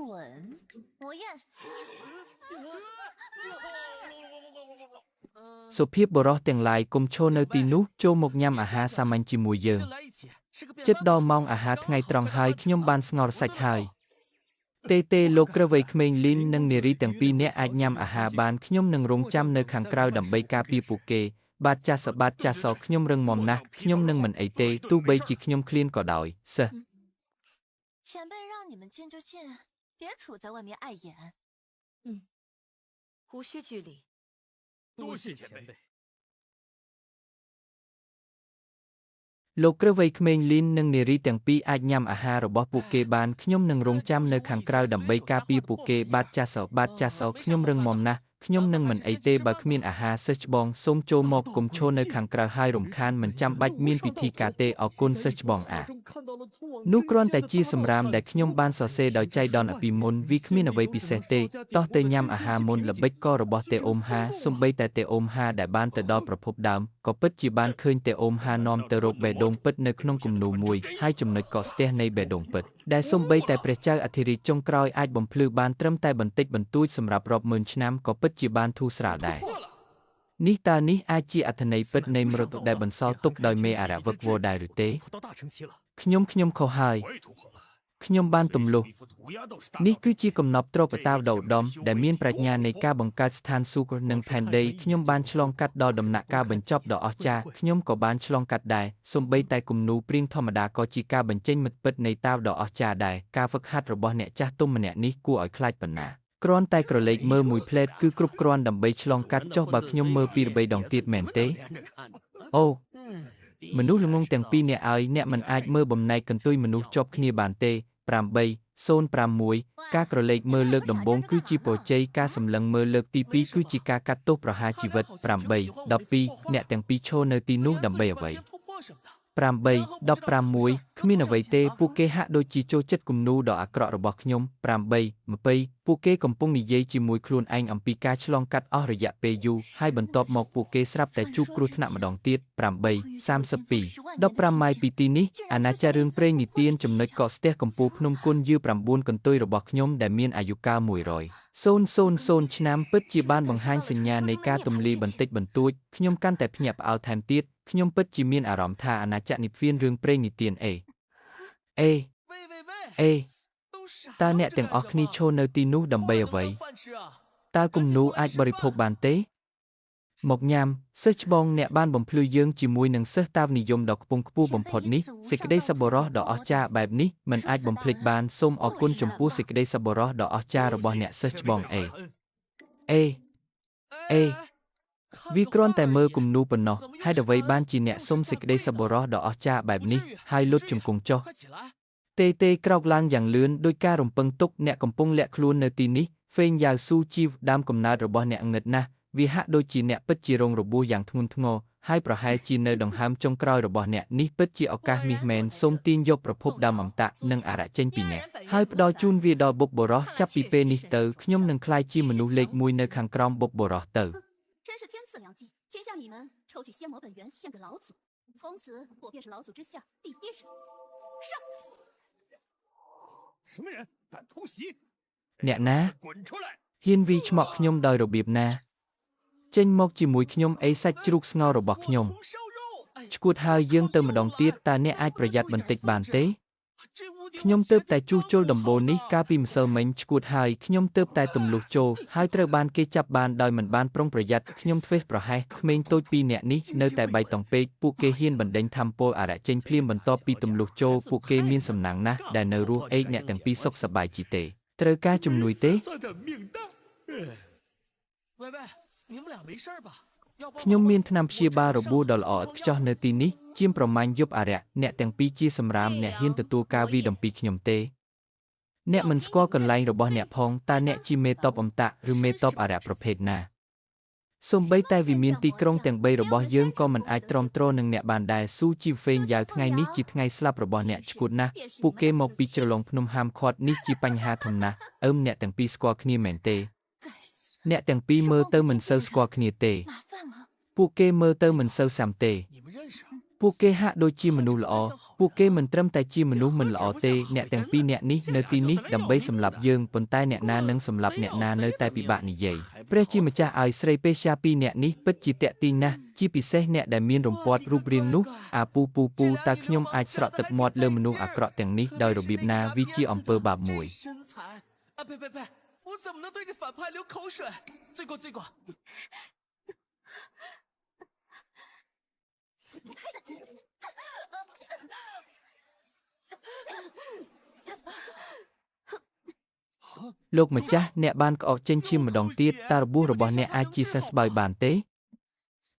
滚！我验。 សុភាពបុរសទាំងឡាយកុំឈរនៅទីនោះចូលមកញ៉ាំអាហារសាមញ្ញជាមួយយើងជិតដល់ម៉ោងអាហារថ្ងៃត្រង់ហើយខ្ញុំបានស្ងោរសាច់ហើយទេទេលោកក្រវៃក្មេងលីននិងនារីទាំងពីរនាក់អាចញ៉ាំអាហារបានខ្ញុំនឹងរងចាំនៅខាងក្រៅដើម្បីការពារពួកគេបាទចាស់បាទចាស់សខ្ញុំរឹងមាំណាស់ខ្ញុំនឹងមិនអីទេទោះបីជាខ្ញុំឃ្លានក៏ដោយសិស្ស 前辈让你们进就进，别杵在外面碍眼。嗯，无需拘礼。多谢前辈。 លោកក្រវៃក្មេងលីននិងនារីទាំងពីរអាចញ៉ាំអាហាររបស់ពួកគេបានខ្ញុំនឹងរងចាំនៅខាងក្រៅដើម្បីការពារពួកគេបាទចាស់បាទចាស់ខ្ញុំរឹងមាំណាស់ខ្ញុំនឹងមិនអីទេបើគ្មានអាហារសិស្សច្បងសូមចូលមកកុំឈរនៅខាងក្រៅហើយរំខានមិនចាំបាច់មានពិធីការទេអរគុណសិស្សច្បងអានោះគ្រាន់តែជាសម្រាមដែលខ្ញុំបានសរសេរដោយចៃដន្យពីមុនវាគ្មានអ្វីពិសេសទេតោះទៅញ៉ាំអាហារមុនល្បិចករបស់តេអូមហាសំបីតែតេអូមហាដែលបានទៅដល់ប្រភពដើមក៏ពិតជាបានឃើញតេអូមហានាំទៅរកបេះដូងពិតនៅក្នុងគំនូមួយហើយចំណុចកកស្ទះនៃបេះដូងពិតដែលសំបីតែព្រះចៅអធិរាជចុងក្រោយអាចបំភ្លឺបានត្រឹមតែបន្តិចបន្តួចសម្រាប់រាប់ម៉ឺនឆ្នាំក៏ពិតជាបានធូរស្រាលដែរនេះតើនេះអាចជាអត្ថន័យពិតនៃមរតកដែលបន្សល់ទុកដោយមេអរវឹកវដែរឬទេខ្ញុំខុសហើយខ្ញុំបានទម្លុះនេះគឺជាកំណប់ទ្រពតាវដ៏ឧត្តមដែលមានប្រាជ្ញានៃការបង្កើតស្ថានសួគ៌និងផែនដីខ្ញុំបានឆ្លងកាត់ដល់ដំណាក់កាលបញ្ចប់ដ៏អស្ចារ្យខ្ញុំក៏បានឆ្លងកាត់ដែរសូម្បីតែគំនូព្រៀងធម្មតាក៏ជាការបញ្ចេញមិត្តពិតនៃតាវដ៏អស្ចារ្យដែរការហ្វឹកហាត់របស់អ្នកចាស់ទុំម្នាក់នេះគួរឲ្យខ្លាចប៉ុណ្ណាគ្រាន់តែក្រឡេកមើលមួយផ្លែតគឺគ្រប់គ្រាន់ដើម្បីឆ្លងកាត់ចុះបើខ្ញុំមើលពីរបីដងទៀតមែនទេអូមនុស្សល្ងងទាំងពីរអ្នកឲ្យអ្នកមិនអាចមើលបំណែកកន្ទុយមនុស្សជាប់គ្នាបានទេ8061ការក្រឡេកមើលលើកដំបូងគឺជាពរជ័យការសម្លឹងមើលលើកទី2គឺជាការកាត់ទោសប្រហារជីវិត812អ្នកទាំងពីរឈរនៅទីនោះដើម្បីអ្វី8:16គ្មានអ្វីទេពួកគេហាក់ដូចជាចូលចិត្តគំនូដ៏អាក្រក់របស់ខ្ញុំ8:20ពួកគេកំពុងនិយាយជាមួយខ្លួនឯងអំពីការឆ្លងកាត់អស់រយៈពេលយូរហើយបន្ទាប់មកពួកគេស្រាប់តែជួបគ្រោះថ្នាក់ម្ដងទៀត8:32 15ម៉ាយពីទីនេះអាណាចក្ររឿងព្រេងនិទានចំណុចកកស្ទះកំពូលភ្នំគុណយឺ9កន្ទុយរបស់ខ្ញុំដែលមានអាយុកាល100,000ឆ្នាំពិតជាបានបង្ហាញសញ្ញានៃការទម្លាយបន្តិចបន្តួចខ្ញុំកាន់តែភ្ញាក់ផ្អើលថែមទៀតខ្ញុំពិតជាមានអារម្មណ៍ថាអាណាចក្រនិព្វានរឿងព្រេងនិទានអេអេអេតើអ្នកទាំងអស់គ្នាឈរនៅទីនោះដើម្បីអ្វីតើគំនូអាចបរិភោគបានទេមកញ៉ាំសិស្សច្បងអ្នកបានបំភ្លឺយើងជាមួយនឹងសិស្សតាវនិយមដ៏ខ្ពង់ខ្ពស់បំផុតនេះសេចក្តីសប្បុរសដ៏អស្ចារ្យបែបនេះមិនអាចបំភ្លេចបានសូមអរគុណចំពោះសេចក្តីសប្បុរសដ៏អស្ចារ្យរបស់អ្នកសិស្សច្បងអេអេអេវាគ្រាន់តែមើលគំនូប៉ុណ្ណោះហេតុអ្វីបានជាអ្នកសុំសេចក្តីសប្បុរសដ៏អស្ចារ្យបែបនេះហើយលុតជង្គង់ចុះទេទេក្រោកឡើងយ៉ាងលឿនដោយការរំពឹងទុកអ្នកកំពុងលាក់ខ្លួននៅទីនេះហ្វេងយ៉ាវស៊ូជីវដើមកំណើតរបស់អ្នកងឹតណាស់វាហាក់ដូចជាអ្នកពិតជារងរបួសយ៉ាងធ្ងន់ធ្ងរហើយប្រហែលជានៅដង្ហើមចុងក្រោយរបស់អ្នកនេះពិតជាឱកាសមាសមែនសូមទាញយកប្រភពដើមអមតៈនិងអរៈចេញពីអ្នកហើយផ្ដល់ជូនវាដល់បុព្វបុរសចាប់ពីពេលនេះទៅខ្ញុំនឹងក្លាយជាមនុស្សលេខ1នៅខាងក្រោមបុព្វបុរសទៅ 真是天赐良机，今向你们抽取仙魔本源献给老祖，从此我便是老祖之下第一人。上！什么人敢偷袭？ អ្នកណា 滚出来！ ហ៊ានវីឆ្មក់ខ្ញុំដោយរបៀបណាចេញមកជាមួយខ្ញុំអីសាច់ជ្រូកស្ងោររបស់ខ្ញុំឈួតហើយយើងទៅម្ដងទៀតតើអ្នកអាចប្រយ័ត្នបន្តិចបានទេខ្ញុំទើបតែជួសជុលដំបូលនេះកាលពីម្សិលមិញឈួតហើយខ្ញុំទើបតែទម្លុះចូលហើយត្រូវបានគេចាប់បានដោយមិនបានប្រុងប្រយ័ត្នខ្ញុំធ្វេសប្រហែសក្មេងតូចពីរនាក់នេះនៅតែបៃតងពេកពួកគេហ៊ានបណ្ដេញធម្មពលអរៈចេញភ្លាមបន្ទាប់ពីទម្លុះចូលពួកគេមានសំណាងណាស់ដែលនៅរស់អេកអ្នកទាំងពីរសុខសប្បាយជីទេត្រូវការជំនួយទេខ្ញុំមានថ្នាំព្យាបាលរបួសដ៏ល្អឥតខ្ចោះនៅទីនេះជាប្រមាញ់យប់អរៈអ្នកទាំងពីរជាសម្រាមអ្នកហ៊ានទទួលការវីដំពីខ្ញុំទេអ្នកមិនស្គាល់កន្លែងរបស់អ្នកផងតើអ្នកជាមេតបអមតៈឬមេតបអរៈប្រភេទណាសូម្បីតែវិមានទីក្រុងទាំង3របស់យើងក៏មិនអាចទ្រាំទ្រនឹងអ្នកបានដែរស៊ូជីវហ្វេងយ៉ាវថ្ងៃនេះជាថ្ងៃស្លាប់របស់អ្នកឈួតណាស់ពួកគេមកពីជ្រលងភ្នំហាមឃាត់នេះជាបញ្ហាធំណាស់អឹមអ្នកទាំងពីរស្គាល់គ្នាមែនទេអ្នកទាំងពីរមើលទៅមិនសូវស្គាល់គ្នាទេពួកគេមើលទៅមិនសូវសាំទេ ពួកគេហាក់ដូចជាមនុស្សល្អពួកគេមិនត្រឹមតែជាមនុស្សមិនល្អទេអ្នកទាំងពីរអ្នកនេះនៅទីនេះដើម្បីសម្លាប់យើងប៉ុន្តែអ្នកណានឹងសម្លាប់អ្នកណានៅតែពិបាកនិយាយព្រះជាម្ចាស់ឲ្យស្រីពេស្យាពីរអ្នកនេះពិតជាទាក់ទាញណាស់ជាពិសេសអ្នកដែលមានរំពាត់រូបរាងនោះអាពូពូពូតើខ្ញុំអាចស្រក់ទឹកមាត់លើមនុស្សអាក្រក់ទាំងនេះដោយរបៀបណាវាជាអំពើបាបមួយលោកម្ចាស់អ្នកបានក្អកចេញឈាមម្ដងទៀតតើរបួសរបស់អ្នកអាចជាសះស្បើយបានទេ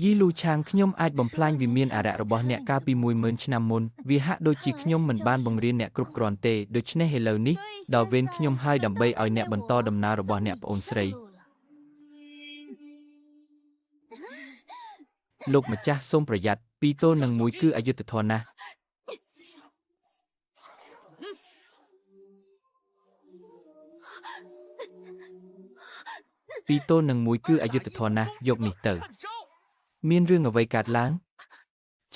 យីលូឆាងខ្ញុំអាចបំផ្លាញវិមានអារក្សរបស់អ្នកកាលពី10000ឆ្នាំមុនវាហាក់ដូចជាខ្ញុំមិនបានបង្រៀនអ្នកគ្រប់គ្រាន់ទេដូច្នេះឥឡូវនេះដល់វេនខ្ញុំហើយដើម្បីឲ្យអ្នកបន្តដំណើររបស់អ្នកប្អូនស្រីលោកម្ចាស់សូមប្រយ័ត្នពីរទល់នឹងមួយគឺអយុត្តិធម៌ណាស់ពីរទល់នឹងមួយគឺអយុត្តិធម៌ណាស់យកនេះទៅមានរឿងអ្វីកើតឡើង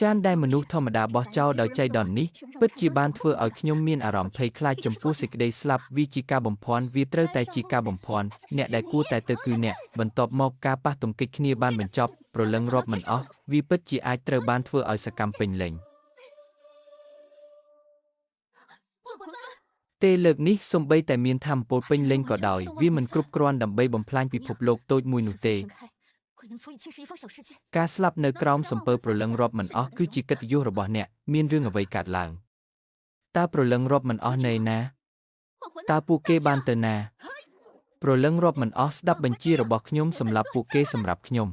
ចានដែលមនុស្សធម្មតាបោះចោលដោយចៃដន្យនេះពិតជាបានធ្វើឲ្យខ្ញុំមានអារម្មណ៍ភ័យខ្លាចចំពោះសេចក្តីស្លាប់វាជាការបំភាន់វាត្រូវតែជាការបំភាន់អ្នកដែលគួរតែទៅគឺអ្នកបន្ទាប់មកការប៉ះទង្គិចគ្នាបានបញ្ចប់ព្រលឹងរាប់មិនអស់វាពិតជាអាចត្រូវបានធ្វើឲ្យសកម្មពេញលេញទេលើកនេះសូម្បីតែមានធម៌ពលពេញលេញក៏ដោយវាមិនគ្រប់គ្រាន់ដើម្បីបំផ្លាញពិភពលោកតូចមួយនោះទេការស្លាប់នៅក្រោមសំពើព្រលឹងរាប់មិនអស់គឺជាកិត្តិយសរបស់អ្នកមានរឿងអ្វីកើតឡើងតើព្រលឹងរាប់មិនអស់នៅណាតើពួកគេបានទៅណាព្រលឹងរាប់មិនអស់ស្ដាប់បញ្ជារបស់ខ្ញុំសម្រាប់ពួកគេសម្រាប់ខ្ញុំ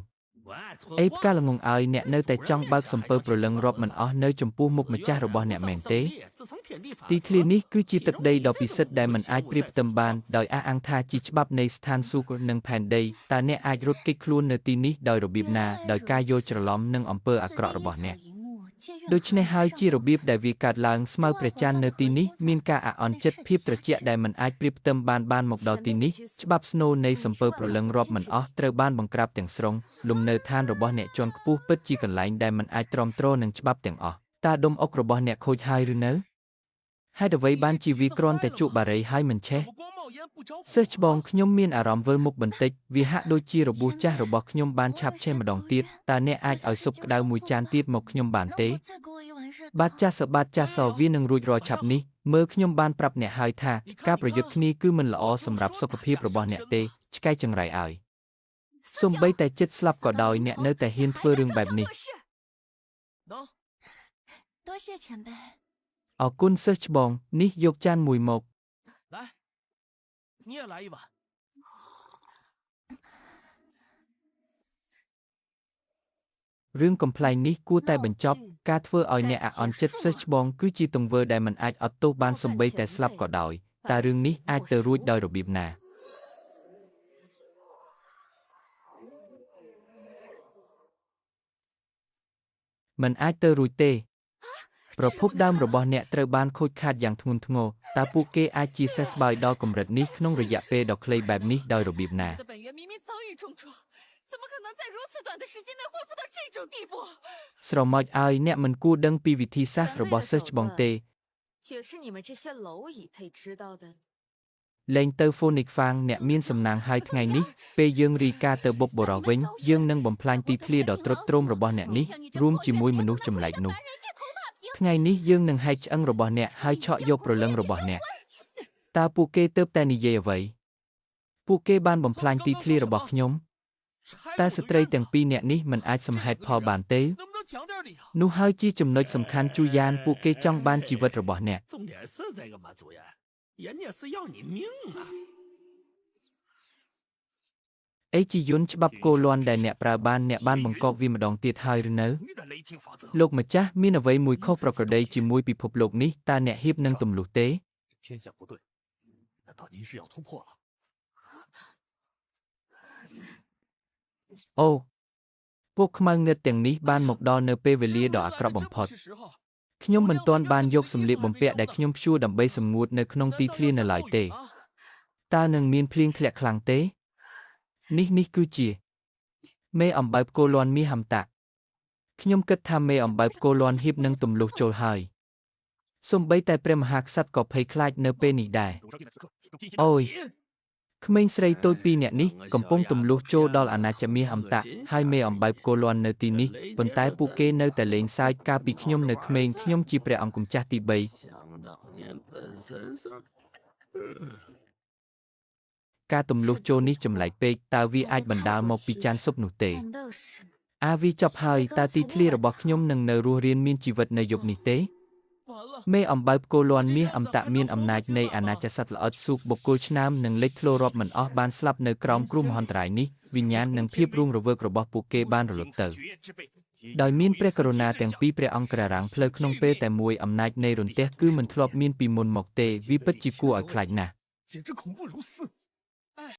អេផ្កាល្ងងឲ្យអ្នកនៅតែចង់បើកសំពើព្រលឹងរាប់មិនអស់នៅចំពោះមុខម្ចាស់របស់អ្នកមែនទេទីធ្លានេះគឺជាទឹកដីដ៏ពិសិដ្ឋដែលមិនអាចប្រៀបផ្ទឹមបានដោយអះអាងថាជាច្បាប់នៃស្ថានសួគ៌និងផែនដីតើអ្នកអាចរត់គេចខ្លួននៅទីនេះដោយរបៀបណាដោយការយល់ច្រឡំនិងអំពើអាក្រក់របស់អ្នកដូច្នេះហើយជារបៀបដែលវាកើតឡើងស្មៅព្រះច័ន្ទនៅទីនេះមានការអាក់អន់ចិត្តភាពត្រជាក់ដែលមិនអាចប្រៀបផ្ទឹមបានមកដល់ទីនេះច្បាប់ស្នូលនៃសំពើព្រលឹងរាប់មិនអស់ត្រូវបានបង្ក្រាបទាំងស្រុងលំនៅឋានរបស់អ្នកជាន់ខ្ពស់ពិតជាកន្លែងដែលមិនអាចទ្រាំទ្រនឹងច្បាប់ទាំងអស់តើដុំអុករបស់អ្នកខូចហើយឬនៅហេតុអ្វីបានជាវាគ្រាន់តែជក់បារីហើយមិនឆេះសិស្សច្បងខ្ញុំមានអារម្មណ៍វិលមុខបន្តិចវាហាក់ដូចជារបួសចាស់របស់ខ្ញុំបានឆាប់ឆេះម្ដងទៀតតើអ្នកអាចឲ្យស៊ុបក្តៅមួយចានទៀតមកខ្ញុំបានទេបាទចាស់សបាទចាស់សវានឹងរួចរាល់ឆាប់នេះមើលខ្ញុំបានប្រាប់អ្នកហើយថាការប្រយុទ្ធគ្នាគឺមិនល្អសម្រាប់សុខភាពរបស់អ្នកទេឆ្កែចង្រៃឲ្យសូម្បីតែចិត្តស្លាប់ក៏ដោយអ្នកនៅតែហ៊ានធ្វើរឿងបែបនេះអរគុណសិស្សច្បងនេះយកចានមួយមក你也来一碗。រឿងកំប្លែងនេះគួរតែបញ្ចប់ការធ្វើឲ្យអ្នកអាក់អន់ចិត្តសិស្សច្បងគឺជាទង្វើដែលមិនអាចអត់ទោសបានសូម្បីតែស្លាប់ក៏ដោយតើរឿងនេះអាចទៅរួចដោយរបៀបណាមិនអាចទៅរួចទេប្រភពដើមរបស់អ្នកត្រូវបានខូចខាតយ៉ាងធ្ងន់ធ្ងរតើពួកគេអាចជាសះស្បើយដល់កម្រិតនេះក្នុងរយៈពេលដ៏ខ្លីបែបនេះដោយរបៀបណាស្រមោចឲ្យអ្នកមិនគួរដឹងពីវិធីសាស្ត្ររបស់សិស្សច្បងទេលែងទៅហ្វូនិកហ្វាងអ្នកមានសំណាងហើយថ្ងៃនេះពេលយើងរីកាទៅបុកបុរសវិញយើងនឹងបំផ្លាញទីធ្លាដ៏ទ្រុឌទ្រោមរបស់អ្នកនេះរួមជាមួយមនុស្សចម្លែកនោះថ្ងៃនេះយើងនឹងហែកឆ្អឹងរបស់អ្នកហើយឆក់យកព្រលឹងរបស់អ្នកតើពួកគេទើបតែនិយាយអ្វីពួកគេបានបំផ្លាញទីធ្លារបស់ខ្ញុំតើស្ត្រីទាំងពីរអ្នកនេះមិនអាចសម្ហេតុផលបានទេនោះហើយជាចំណុចសំខាន់ជួយ៉ានពួកគេចង់បានជីវិតរបស់អ្នកអេជាយន្តច្បាប់គោលន់ដែលអ្នកប្រើបានអ្នកបានបង្កកវាម្ដងទៀតហើយឬនៅលោកម្ចាស់មានអ្វីមួយខុសប្រក្រតីជាមួយពិភពលោកនេះតើអ្នកហៀបនឹងទម្លុះទេអូពួកខ្មៅងឹតទាំងនេះបានមកដល់នៅពេលវេលាដ៏អាក្រក់បំផុតខ្ញុំមិនទាន់បានយកសម្លៀកបំពាក់ដែលខ្ញុំព្យួរដើម្បីសម្ងួតនៅក្នុងទីធ្លានៅឡើយទេតើនឹងមានភ្លៀងធ្លាក់ខ្លាំងទេនេះគឺជាមេអំបៅផ្គរលាន់មាសហំតា ខ្ញុំគិតថាមេអំបៅផ្គរលាន់ហៀបនឹងទម្លុះចូលហើយសូម្បីតែព្រះមហាក្សត្រក៏ភ័យខ្លាចនៅពេលនេះដែរអូយក្មេងស្រីតូចពីរនាក់នេះកំពុងទម្លុះចូលដល់អាណាចក្រមាសអមតៈហើយមេអំបៅផ្គរលាន់នៅទីនេះប៉ុន្តែពួកគេនៅតែលេងសើចកាលពីខ្ញុំនៅក្មេងខ្ញុំជាព្រះអង្គម្ចាស់ទី3ការទម្លុះចូលនេះចម្លែកពេកតើវាអាចបណ្ដាលមកពីចានស៊ុបនោះទេអាវីចប់ហើយតើទីធ្លារបស់ខ្ញុំនឹងនៅរស់រានមានជីវិតនៅយប់នេះទេមេអំបៅផ្គរលាន់មាសអមតៈមានអំណាចនៃអាណាចក្រសត្វល្អិតស៊ូកបុគ្គលឆ្នើមនិងលេចធ្លោរាប់មិនអស់បានស្លាប់នៅក្រោមគ្រោះមហន្តរាយនេះវិញ្ញាណនិងភាពរស់រវើករបស់ពួកគេបានរលត់ទៅដោយមានព្រះករុណាទាំងពីរព្រះអង្គក្រារាំងផ្លូវក្នុងពេលតែមួយអំណាចនៃរន្ទះគឺមិនធ្លាប់មានពីមុនមកទេវាពិតជាគួរឲ្យខ្លាចណាស់